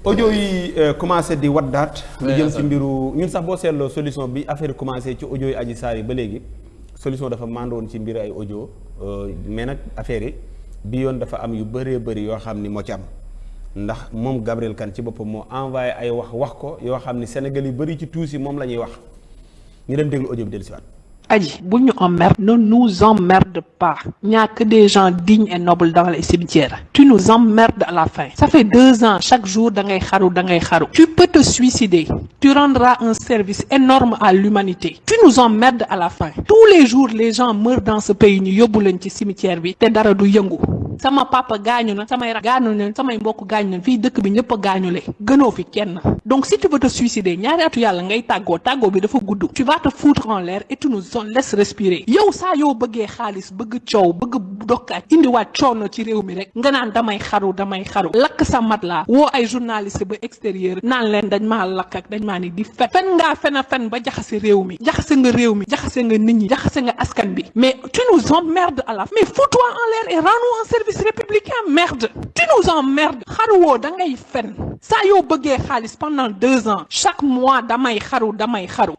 audio yi commencé di waddaat lu jëm ci mbiru ñun sax boo seetloo solution bi affaire yi commencé ci audio yi Adji Sarr yi ba léegi solution dafa mandoon ci mbir ay audio mais nag affaire yi bi yoon dafa am yu bëree bëri yoo xam ni moo ci am ndax moom Gabriel Kane ci boppam moo envoyé ay wax ko yoo xam ni Sénégal yu bëri ci tuusi moom la ñuy wax ñu dem déglu audio bi dellusiwaat. Adji, bul ñu emmerde, ne nous emmerde pas. Il n'y a que des gens dignes et nobles dans les cimetières. Tu nous emmerdes à la fin. Ça fait 2 ans, chaque jour, dangay xaru. Tu peux te suicider. Tu rendras un service énorme à l'humanité. Tu nous emmerdes à la fin. Tous les jours, les gens meurent dans ce pays. Ñu yóbbu leen ci cimetière bi te dara du yëngu. Sama papa gaañu na, samay gaañu na, samay mbokk gaañu na, fii dëkk bi ñëpp a gaañule. Gënoo fi kenn. Donc si tu veux te suicider, ñaari atu yàlla ngay tàggoo bi dafa gudd. Tu vas te foutre en l'air et tu nous laisse respirer. Yow saa yoo bëggee xaalis, bëgg coow, bëgg dokkaat, indiwaat coono ci réew mi rek nga naan damay xaru. Lakk sa mat laa woo ay journaliste ba extérieur naan leen dañ maa lakk ak dañ maa ni di fen ngaa fen ba jaxase réew mi, jaxase nga nit ñi, jaxase nga askan bi. Mais tu nous emmerdes à la fin. Mais fous-toi en l'air et rends-nous un service républicain, merde. Tu nous emmerdes. Xaruwoo da ngay fen. Saa yoo bëggee xaalis pendant 2 ans, chaque mois damay xaru.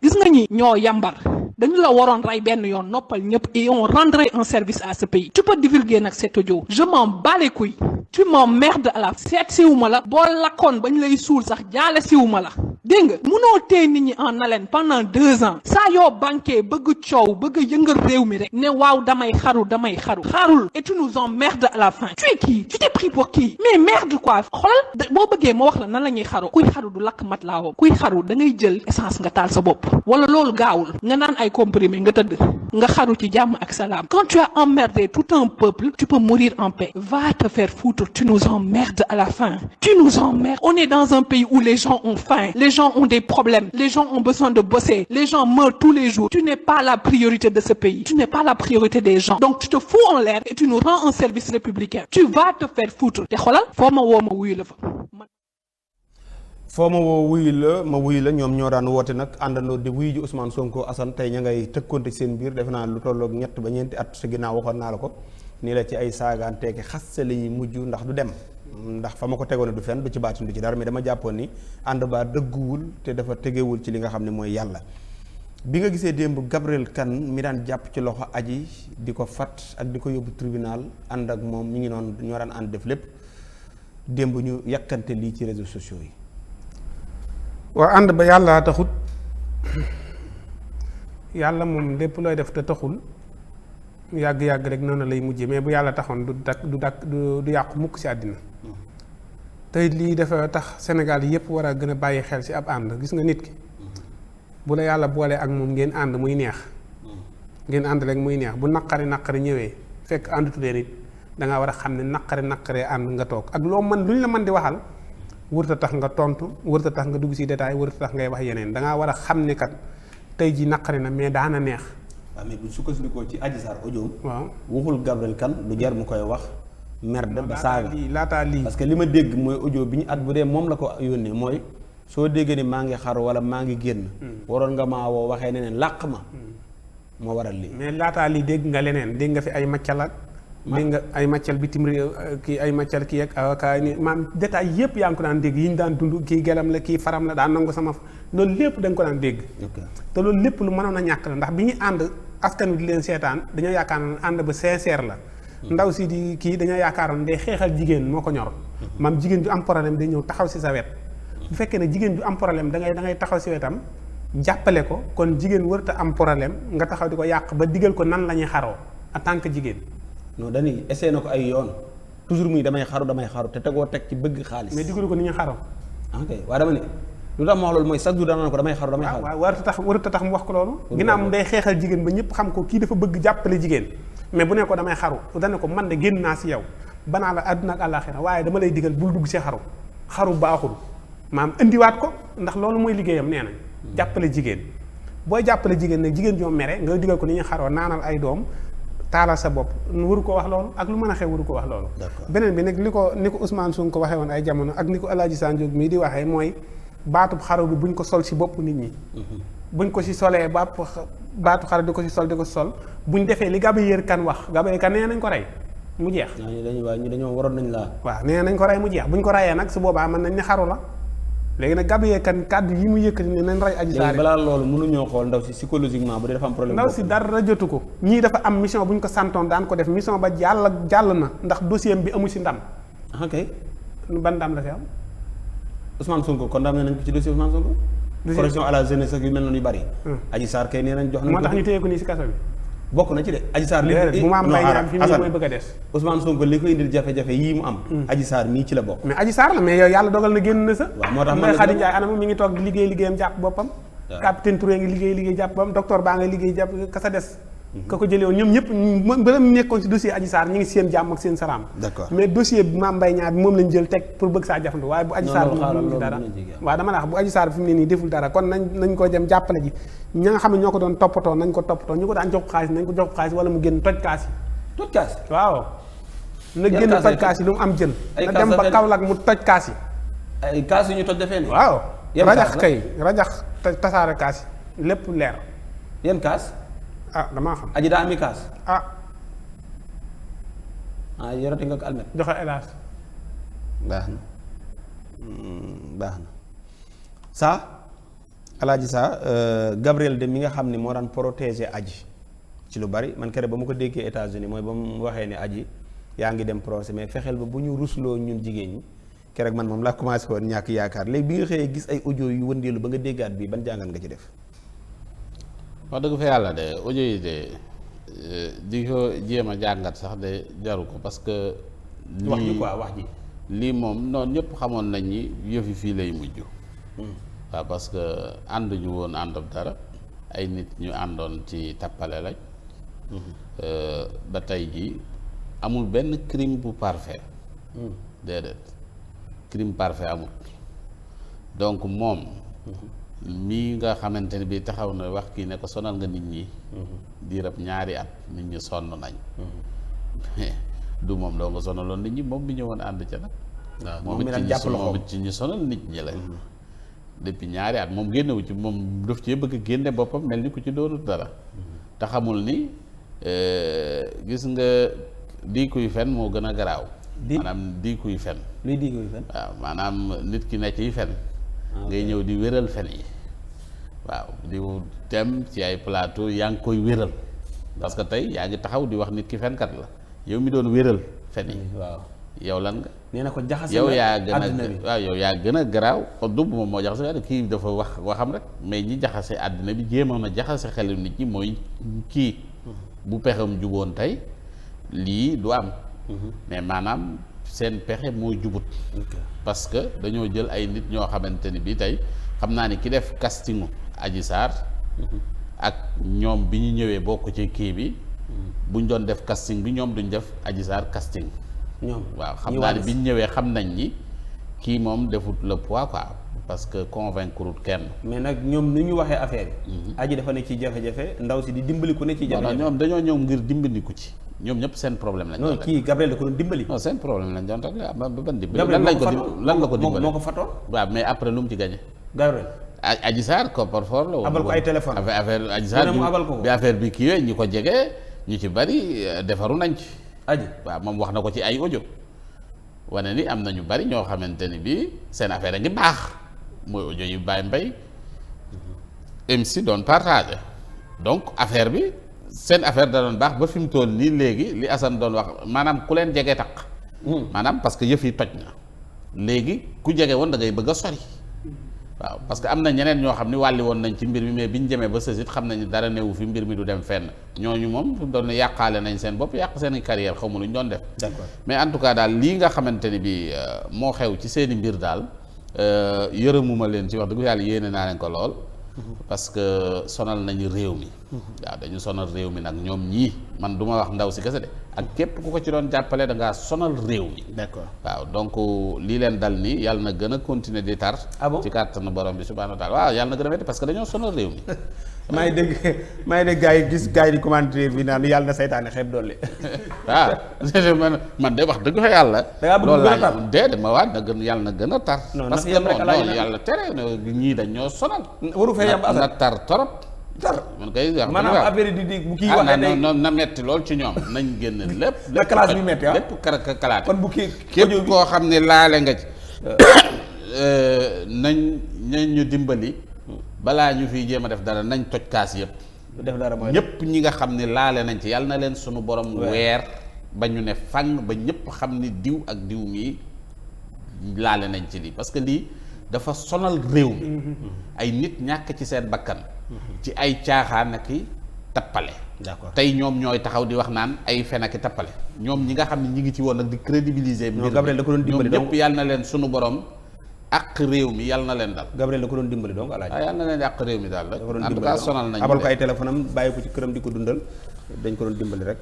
Gis nga ñi ñoo yambar. Dañu la waroon rey benn yoon noppal ñëpp et on rendrait un service à ce pays. Tu peux divulguer nag cet audio. Je m'en bats les couilles. Tu m'emmerdes à la seet siwuma la boo lakkoon bañ lay suul sax jaale siwuma la dégg nga munoo téye nit ñi en haleine pendant 2 ans saa yoo banqué bëgg coow bëgg yëngal réew mi rek ne waaw damay xaru xaarul et tu nous emmerdes à la fin. Tu es qui? Tu t'es pris pour qui? Mais merde quoi. Xoolal boo bëggee ma wax la nan la ñuy xaru. Kuy xaru du lakk mat laa woo. Kuy xaru da ngay jël essence nga taal sa bopp wala loolu gaawul nga naan ay comprimé nga tëdd nga xaru ci jàmm ak salaam. Quand tu as emmerdé tout un peuple tu peux mourir en paix. Va te faire foutre. Tu nous emmerdes à la fin. Tu nous emmerdes. On est dans un pays où les gens ont faim, les gens ont des problèmes, les gens ont besoin de bosser, les gens meurent tous les jours. Tu n'es pas la priorité de ce pays. Tu n'es pas la priorité des gens. Donc tu te fous en l'air et tu nous rends un service républicain. Tu vas te faire foutre. Te xoolal foo ma woo ma wuyu la fa. foo ma woo wuyu la ñoom ñoo daan woote nag àndandoo di wuyu ji Ousmane Sonko Assane tey ña ngay tëkkoonte seen biir defe naa lu tolloog 3 ba 4 at sa ginnaaw waxoon naa la ko nii la ci ay saagaanteeki xassale yi mujj ndax du dem ndax fa ma ko tegoon du fenn du ci baatin du ci dara mais dama jàppoon ni ànd baa dëgguwul te dafa tegewul ci li nga xam ne mooy yàlla. bi nga gisee démb Gabriel Kane mi daan jàpp ci loxo Adji di ko fat ak di ko yóbbu tribunal ànd ak moom ñu ngi noonu ñoo daan ànd def lépp démb ñu yàkkante lii ci réseaux sociaux yi. waa ànd ba yàlla taxut yàlla moom lépp looy def te taxul yàgg-yàgg rek noonu lay mujjee mais bu yàlla taxoon du yàqu mukk ci àddina tey lii dafa tax Sénégal yépp war a gën a bàyyi xel ci ab ànd gis nga nit ki bu la yàlla boolee ak moom ngeen ànd muy neex ngeen ànd rek muy neex bu naqari ñëwee fekk àndutudee nit dangaa war a xam ne naqaree ànd nga toog ak loo mën lu ñu la mën di waxal wërta tax nga tontu wërta tax nga dugg ci détail wërta tax ngay wax yeneen dangaa war a xam ne kat tey ji naqari na mais daana neex. waaw mais bu sukkandikoo ci Adji Sarr audio. waaw waxul Gabriel Kane lu jar mu koy wax. merde ba saaga laataa lii parce que li ma dégg mooy audio bi ñu at bu dee moom la ko yónnee mooy soo déggee ni maa ngi xaru wala maa ngi génn. waroon nga maa woo waxee neneen làq ma. moo waral lii. mais laataa lii dégg nga leneen dégg nga fi ay maccalat. dégg nga ay maccal bitim réew kii ay maccal kii ak avocat ni maam détail yépp yaa ngi ko daan dégg yi ñu daan dund kii gelam la kii faram la daan nangu sama loolu lépp da nga ko daan dégg. te loolu lépp lu mënoon a ñàkk la ndax bi ñu ànd askan wi di leen seetaan dañoo yaakaar ne ànd ba sincère la. ndaw si di kii dañoo yaakaaroon day xeexal jigéen moo ko ñor. maam jigéen ju am problème day ñëw taxaw si sa wet. bu fekkee ne jigéen ju am problème da ngay taxaw si wetam jàppale ko kon jigéen warut a am problème nga taxaw di ko yàq ba digal ko nan la ñuy xaroo en tant que jigéen. non dañuy essayé na ko ay yoon toujours muy damay xaru te tegoo teg ci bëgg xaalis. mais digalu ko ni ñuy xaroo. ok waaye dama ne lu tax ma wax loolu mooy chaque jour dana ko damay xaru. waaw warut a tax mu wax ko loolu. ginnaaw moom day xeexal jigéen ba ñëpp xam ko kii dafa bëgg jàppale jigéen mais bu ne ko damay xaru dana ko man de génn naa si yow banaa la àdduna ak àllaaxira waaye dama lay digal bul dugg si xaru baaxul maam indiwaat ko ndax loolu mooy liggéeyam nee na jàppale jigéen booy jàppale jigéen nag jigéen joo mere nga digal ko ni ñuy xaroo naanal ay doom taalal sa bopp waru ko wax loolu ak lu mën a xew waru ko wax loolu. beneen bi nag ni ko Ousmane Sonko waxee woon ay jamono ak ni ko El Hadji Sandiog mii di waxee mooy baatub xaru bi buñ ko sol si bopp nit ñi. buñ ko si solee baatu xaru di ko si sol buñ defee li Gabriel Kane wax Gabriel Kane nee nañ ko rey mu jeex. ñu dañoo waroon nañ laa. waaw nee nañ ko rey mu jeex buñ ko reyee nag su boobaa mën nañ ne xaru la léegi nag Gabriel Kane kàddu yi mu yëkkati ne nañ rey Adji Sarr. léegi balaa loolu mënuñoo xool ndaw si psychologiquement bu dee dafa am problème. ndaw si dara jotu ko ñii dafa am mission bu ñu ko santoon daan ko def mission ba jàll na ndax dossier bi amu si ndam. ok ban ndam la si am. Ousmane Sonko condamné nañ ko ci dossier Ousmane Sonko. correction à la jeunesse ak yu mel noonu yu bari. Adji Sarr kay nee nañ jox nañ ko. moo tax ñu téye ko nii si kaso bi. bokk na ci de Adji Sarr li bu ma am mbay ñaam fi mu mooy bëgg a des. Ousmane Sonko li ko indil jafe-jafe yii mu am. Adji Sarr mii ci la bokk. mais Adji Sarr la mais yow yàlla dogal na génn na sa. waaw moo tax man Khady Ndiaye anam mi ngi toog di liggéeyam jàpp boppam. waaw capitaine Touré ngi liggéey jàpp boppam docteur baa nga liggéey jàpp ka sa des. ka ko jëlee woon ñoom ñëpp ba mu nekkoon ci dossier Adji Sarr ñu ngi seen jàmm ak seen salaam. d'accord mais dossier bi Mame Mbaye Niang bi moom lañ jël teg pour bëgg saa jafandu waaye bu Adji Sarr bi deful dara waaw dama la wax bu Adji Sarr bi fi mu ne nii deful dara kon nañ ko dem jàppale ji ña nga xam ne ñoo ko doon toppatoo nañ ko toppatoo ñu ko daan jox xaalis nañ ko jox xaalis wala mu génn toj kaas yi. toj kaas waaw na génn toj kaas yi lu mu am jël na dem ba Kaolack mu toj kaas yi. ay kaas yi ñu toj defee ne. waaw rajax kay rajax tasaare kaas yi lépp leer. yan kaas. ah damaa xam. Adji daa ami kaas. yorati nga ko almet. joxe hélas. baax na baax na saa alaaji saa Gabriel de mi nga xam ne moo daan protéger Adji ci lu bari man kere ba mu ko déggee États-Unis mooy ba mu waxee ne Adji yaa ngi dem procès mais fexeel ba bu ñu rusloo ñun jigéen ñi keroog man moom laa commencé woon ñàkk yaakaar léegi bi nga xëyee gis ay audio yu wëndeelu ba nga déggaat bii ban jàngat nga ci def. wax dëgg fa yàlla de audio yi de di ko jéem a jàngat sax de jaru ko parce que. wax ji quoi wax ji. lii moom noonu ñëpp xamoon nañ ni yëfi fii lay mujj. waaw parce que ànduñu woon ànd ak dara ay nit ñu àndoon ci tappale lañ. ba tey jii amul benn crime bu parfait. déedéet crime parfait amul donc moom. mii nga xamante ne bii taxaw na wax kii ne ko sonal nga nit ñi. diirab ñaari at nit ñi sonn nañ. du moom doo nga sonaloon nit ñi moom mi ñëwoon ànd ca nag. waaw moom it ci ñu sonal nit ñi la. depuis ñaari at moom génnewu ci moom daf cee bëgg a génne boppam mel ni ku ci doonul dara. te xamul ni gis nga di kuy fen moo gën a garaaw. maanaam di kuy fen. luy di kuy fen. waaw maanaam nit ki ne ciy fen. ngay ñëw di wéral fen yi. waaw di dem ci ay plateau yaa ngi koy wéral. parce que tey yaa ngi taxaw di wax nit ki fenkat la. yow mi doon wéral fen yi. waaw yow lan nga. nee na ko jaxase yow yaa gën a waaw yow yaa gën a garaaw kon du moom moo jaxase kii dafa waxam rek mais ñi jaxase àddina bi jéemoon a jaxase xelu nit ñi mooy kii. bu pexam juboon tey lii du am. mais maanaam seen pexe moo jubut. parce que dañoo jël ay nit ñoo xamante ni bii tey xam naa ni ki def castingu Adji Sarr. ak ñoom bi ñu ñëwee bokk ci kii bi. buñ doon def casting bi ñoom duñ def Adji Sarr casting. ñoom waaw xam naa ni biñ ñëwee xam nañ ni kii moom defut le poids quoi parce que convaincre kenn. mais nag ñoom ni ñu waxee affaire yi. Adji dafa ne ci jafe-jafe ndaw si di dimbali ku ne ci jafe-jafe. ñoom dañoo ñëw ngir dimbandiku ci ñoom ñëpp seen problème lañ. non kii Gabriel da ko doon dimbali. non seen problème lañ doon rek ba ban dimbali. Gabriel lan la ko dimbali moo ko fatoon. waaw mais après lu mu ci gagné. Gabriel. Adji Sarr coffre-fort la woon. abal ko ay téléphone affaire Adji Sarr bi affaire bi kiiwee ñi ko jege ñu ci bari defaru nañ ci. Adji waaw moom wax na ko ci ay audio wane ni am na ñu bari ñoo xamante ni bii seen affaire a ngi baax mooy audio yu Baye Mbaye MC doon partagé donc affaire bi seen affaire da doon baax ba fi mu toll nii léegi li Assane doon wax maanaam ku leen jege taq. maanaam parce que yëf yi toj na léegi ku jege woon da ngay bëgg a sori. waaw parce que am na ñeneen ñoo xam ni wàlli woon nañ ci mbir mi mais bi ñu jëmee ba sësit xam nañu dara newu fi mbir mi du dem fenn ñooñu moom fi mu doon yàqaale nañ seen bopp yàq seen carrière xaw ma lu ñu doon def. d'accord mais en tout cas daal lii nga xamante ni bi moo xew ci seen i mbir daal yërëmuma leen ci wax dëgg yàlla yéene naa leen ko lool. parce que sonal nañu réew mi. waaw dañu sonal réew mi nag ñoom ñii man du ma wax ndaw si kese de ak képp ku ko ci doon jàppale da ngaa sonal réew mi. d'accord waaw donc lii leen dal nii yàlla na gën a continuer di tar. ah bon ci kàttanu borom bi subhaanahu wa taala waaw yàlla na gën a métti parce que dañoo sonal réew mi. maa ngi dégg gars yi gis gars yi di commentaire bi naan yàlla na saytaane xeeb dolli. waaw man de wax dëgg fa yàlla. da ngaa bëgg mu gën a tar loolu déedéet ma waat na gën yàlla na gën a tar. non parce que non yàlla tere ñii dañ ñoo sonal. waru fee yam na tar torop tar man kay wax maanaam affaire yi di bu kii waxee day na metti lool ci ñoom nañ génn lépp la classe bi metti lépp kalaate kon bu kii képp koo xam ne laale nga ci nañ ñu dimbali balaa ñu fiy jéem a def dara nañ toj kaas yëpp def dara mooy ñëpp ñi nga xam ne laale nañ ci yàlla na leen sunu borom weer ba ñu ne fang ba ñëpp xam ni diw ak diw mii laale nañ ci lii parce que lii dafa sonal réew mi ay nit ñàkk ci seen bakkan ci ay caaxaan ak i tappale d'accord tey ñoom ñooy taxaw di wax naan ay fen ak i tappale ñoom ñi nga xam ne ñi ngi ci woon nag di crédibiliser mbir Gabriel da ko doon dimbali ñoom ñëpp yàlla na leen sunu borom ak réew mi yàlla na leen dal Gabriel da ko doon dimbali donc alaaji yàlla na leen ak réew mi daal rek en tout cas sonal nañ abal ko ay téléphone am bàyyi ko ci këram di ko dundal dañ ko doon dimbali rek